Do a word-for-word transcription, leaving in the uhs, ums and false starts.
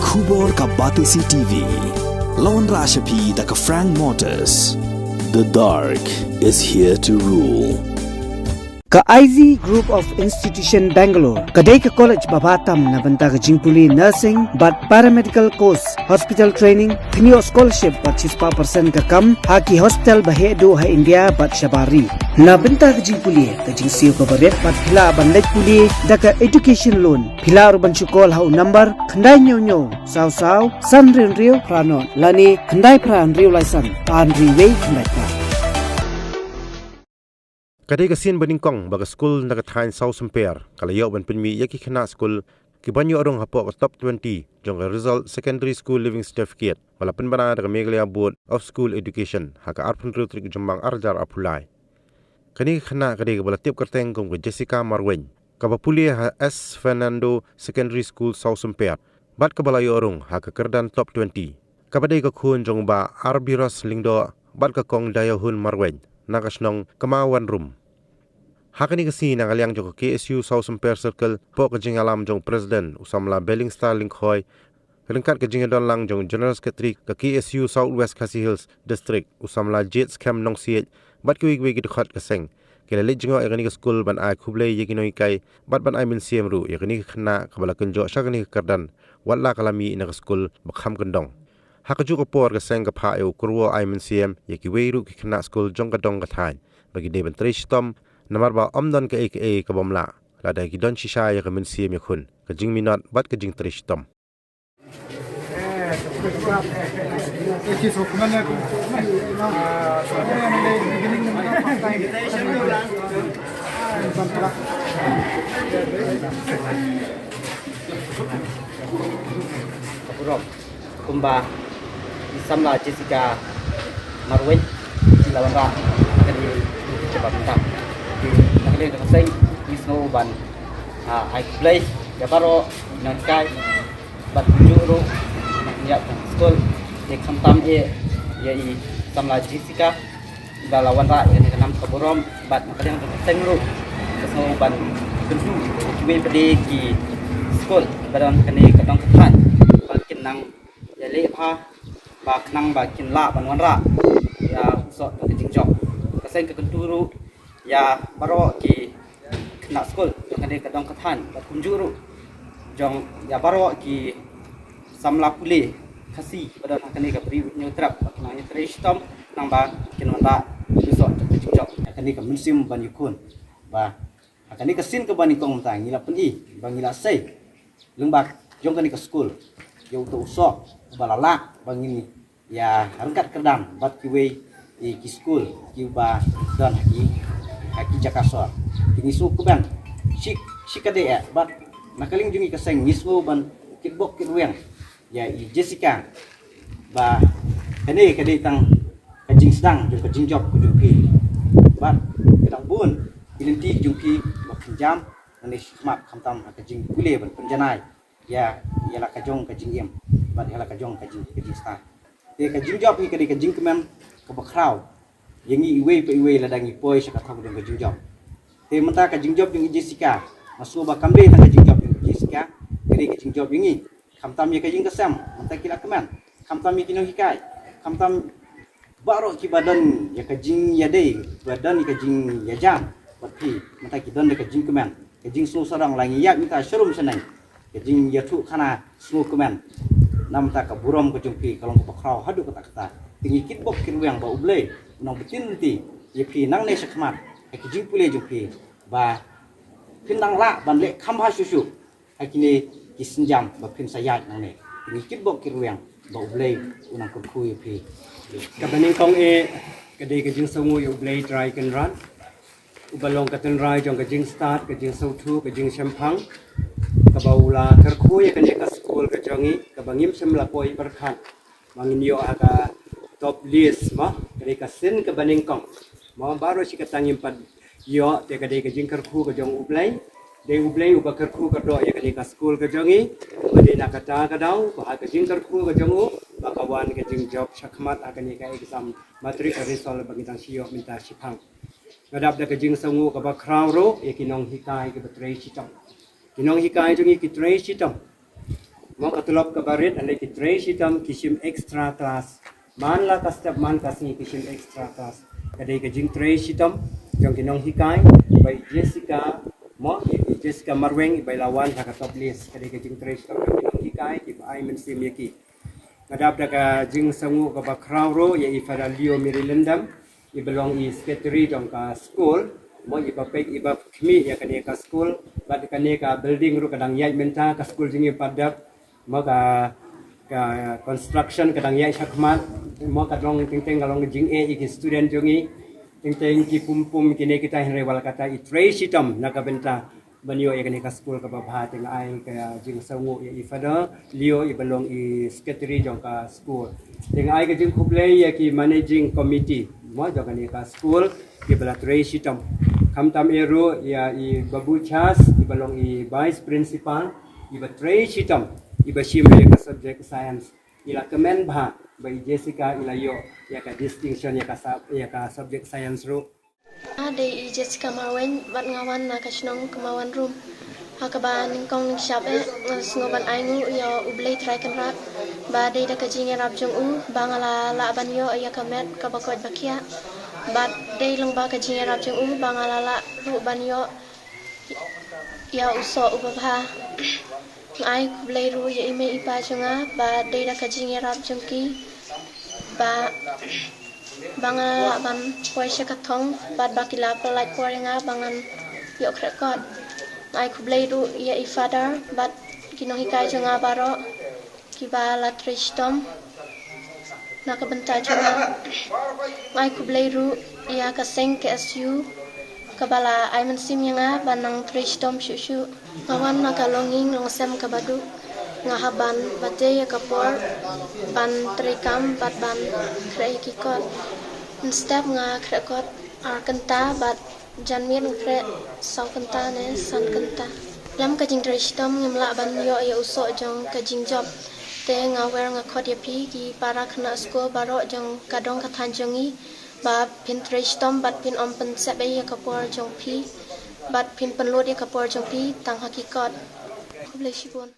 Khubor ka Batesi T V. Lawan Rashapi da ka Frank Motors. The dark is here to rule. Ka I Z Group of Institution Bangalore ka dei ka college ba bha tam na bynta ka jingpule nursing bad paramedical course, hospital training, kynioh scholarship bad shispah percent ka kam ha ki hospital ba heh duh ha India bad shabar ri. Na bynta ka jingpule, ka jingsiew kaba rit bad phi lah ban leit pule da ka education loan. Phi lah ruh ban shu call ha u number khyndai hynñiew hynñiew saw saw san hynriew hynriew phra nod lane khyndai phra hynriew lai san ar hynriew wei khyndai phra. Ka dei ka sien ba nyngkong ba ka skul na ka thaiñ Sawsymper ka la ïoh ban pynmih ïa ki khynnah skul kiban ïoh rung hapoh ka top twenty jong ka Result Secondary School Leaving Certificate ba la pynbna da ka Meghalaya Board of School Education ha ka arphew hynriew tarik u Jymmang ar hajar arphew lai. Kane ka khynnah ka dei kaba la tip kyrteng kum ka Jessica Marwein, kaba pule ha S Fernando Secondary School Sawsymper, bad kaba la ïoh rung ha ka kyrdan top twenty. Kaba dei ka khun jong u Bah Arbiros Lyngdoh bad ka Kong Dayahun Marwein na ka shnong Kamawanrum. Ha kane ka sngi na ka liang jong ka K S U Sawsymper Circle, hapoh ka jingïalam jong u President u samla Bellingstar Lyngkhoi, ryngkat ka jingïadon lang jong u General Secretary ka K S U South West Khasi Hills District u samla Jade Skhem Nongsiej bad kiwei kiwei ki dkhot ka seng, ki la leit jngoh ïa kane ka skul ban ai khublei ïa ki nonghikai bad ban ai mynsiem ruh ïa kane ka khynnah kaba la kynjoh sha kane ka kyrdan, wat la ka la mih na ka skul ba kham kyndong. Ha kajuh ka por ka seng ka phah ïa u kyrwoh ai mynsiem ïa kiwei ruh ki khynnah skul jong ka dong ka thaiñ ba ki dei ban trei shitom, namar ba ym don kaei kaei ka bym lah lada ki don shisha ïa ka mynsiem ïakhun, ka jingminot bad ka jingtrei shitom. Kumba i samla Jessica Marwein, i la wanrah kane ka jingïalam mynta. Na ka liang jong ka seng ngi sngew ban, ah, ai khublei ïa baroh ki nonghikai bad kumjuh ruh na ka liang jong ka skul, ïa khamtam ïa, ïa i samla Jessica ba la wanrah ïa kane ka nam ka burom, bad na ka liang jong ka seng ruh ka sngew ban kyntu ïa kiwei pat de ki skul ba don kane ka dong ka thaiñ ba kin nang ïaleh bha, ba khnang ba kin lah ban wanrah ïa u soh jong ka jingjop. Ka seng ka kyntu ruh ïa baroh ki khynnah skul jong kane ka dong ka thaiñ bad kumjuh ruh jong ïa baroh ki samla pule Khasi ba don ha kane ka Bri U Hynñiewtrep ba kin nang ïatrei shitom khnang ba kin wanrah u soh jong ka jingjop. Kane ka mynsiem ban ïakhun ba ha kane ka sien kaba nyngkong mynta ngi la pyni ba ngi la sei lyngba jong kane ka skul ïa uto u soh ba la lah ba ngin ïa ryngkat kyrdan bad kiwei ki skul kiba don ha ki, ha ki jaka sor. Te ngi sngewkmen shi, shi katdei eh bad na ka liang jong ngi ka seng ngi sngew ban kitbok kitrwiang ïa i Jessica ba kane ka dei tang ka jingsdang jong ka jingjop ka jong phi. Bad ka dang bun ki lynti ka jong phi ba phin jam nangne shakhmat, khamtam ha ka jingpule ban pynjanai ïa, ïa la ka jong ka jingim bad ïa la ka jong ka jing, ka jingstad. Te ka jingjop ngi ka dei ka jingkmen kaba khraw ïa ngi iwei pa iwei lada ngi poi sha ka thong jong ka jingjop. Te mynta ka jingjop jong i Jessica nga sngew ba kam dei tang ka jingjop jong i Jessica, ka dei ka jingjop ïa ngi. Khamtam ïa ka ïing ka sem mynta ki la kmen, khamtam ïa ki nonghikai, khamtam baroh kiba don ïa ka jingïadei, ba don ïa ka jingïajan bad phi, mynta ki don da ka jingkmen, ka jingsngewsarong. La ngi ïaid mynta sharum shaneng, ka jingïathuhkhana sngewkmen. Namar ka burom ka jong phi ka long kaba khraw haduh katta katta. Te ngi kitbok kitrwiang ba U Blei un nang btin lynti ïa phi nangne shakhmat ha ki jingpule jong phi ba phin nang lah ban leh kham bha shuh shuh ha kine ki sienjam ba phin sa ïaid nangne. Te ngi kitbok kitrwiang ba U Blei un nang kyrkhu ïa phi. Kaba nyngkong eh ka dei ka jingsngewnguh ïa U Blei Trai Kynrad, uba long ka tynrai jong ka jingstad, ka jingsngewthuh, ka jingshemphang, kaba u la kyrkhu ïa kane ka skul ka jong ngi kaba ngim shym la poi pyrkhat ba ngin ïoh ha ka top list mo, ka dei ka sien kaba nyngkong mo. Baroh shi katta ngim pat ïoh, te ka dei ka jingkyrkhu ka jong U Blei. Dei U Blei uba kyrkhu kyrdoh ïa kane ka skul ka jong ngi. Ba dei na kata ka daw ba ha ka jingkyrkhu ka jong u ba ka wan ka jingjop shakhmat ha kane ka exam matric result ba ngi dang shu ïoh mynta shiphang. Nga dap da ka jingsngewnguh kaba khraw ruh ïa ki nonghikai kiba trei shitom. Ki nonghikai jong ngi ki trei shitom. Mo ka tulop kaba rit, ale ki trei shitom ki shim extra class. Man la ka step man ka sngi ki shim extra class. Ka dei ka jingtrei shitom jong ki nonghikai, ba i Jessica, mo i Jessica Marweng, ba i la wan ha ka top list. Ka dei ka jingtrei shitom jong ki nonghikai kiba ai mynsiem ïa ki. Nga dap da ka jingsngew kaba khraw ruh ïa i Father Leo Mary Lyndam, iba long i secretary jong ka skul, mo iba peit iba khmih ïa kane ka skul, bad kane ka building ruh ka dang ïaid mynta, ka skul jong ngi pat dap, mo ka, ka construction ka dang ïaid shakhmat, mo ka long teng teng ka long jingeh ïa ki student jong ngi, teng teng ki pum pum kine kita, hynrei wat la katta i trei shitom na ka bynta ban ïoh ïa kane ka skul kaba bha. Te nga ai ka jingsngew ïa i Father Leo iba long i secretary jong ka skul. Te nga ai ka jingkhublei ïa ki managing committee, mo jong kane ka skul, kiba la trei shitom. Khamtam eh ruh ïa i Babu Charles iba long i vice principal, iba trei shitom, iba shim ïa ka subject science. I la kmen bha ba i Jessica i la ïoh ïa ka distinction ïa ka sub-, ïa ka subject science ruh. Nga dei i Jessica Marweng bad nga wan na ka shnong Kmawanrum. Ha kaba nyngkong nyngshap eh nga sngew ban ai nguh ïa U Blei Trai Kynrad, ba dei da ka jingïarap jong u ba nga la lah ban ïoh ïa ka met kaba koit ba khiah. Bad dei lyngba ka jingïarap jong u ba nga la lah ruh ban ïoh ïa u soh uba bha. Nga ai khublei ruh ïa i mei i pa jong nga ba dei da ka jingïarap jong ki ba, ba nga lah ban poi sha ka thong bad ba ki la pynlait por ïa nga ba ngan ïoh khreh kot. Nga ai khublei ruh ïa i Father bad ki nonghikai jong nga baroh kiba la trei shitom na ka bynta jong nga. Nga ai khublei ruh ïa ka seng K S U kaba la ai mynsiem ïa nga ban nang trei shitom shuh shuh. Nga wan na ka longïing longsem kaba duk. Nga hap ban bate ïa ka por ban trei kam bad ban khreh ïa ki kot. Mynstep nga khreh kot ar kynta bad janmiet nga khreh saw kynta ne san kynta. Lem ka jingtrei shitom ngim lah ban ïoh ïa u soh jong ka jingjop. Te nga wer nga khot ïa phi ki para khynnah skul baroh jong ka dong ka thaiñ jong ngi ba phin trei shitom bad phin ym pynsep ei ïa ka por jong phi bad phin pynlut ïa ka por jong phi tang ha ki kot. Khublei shibun.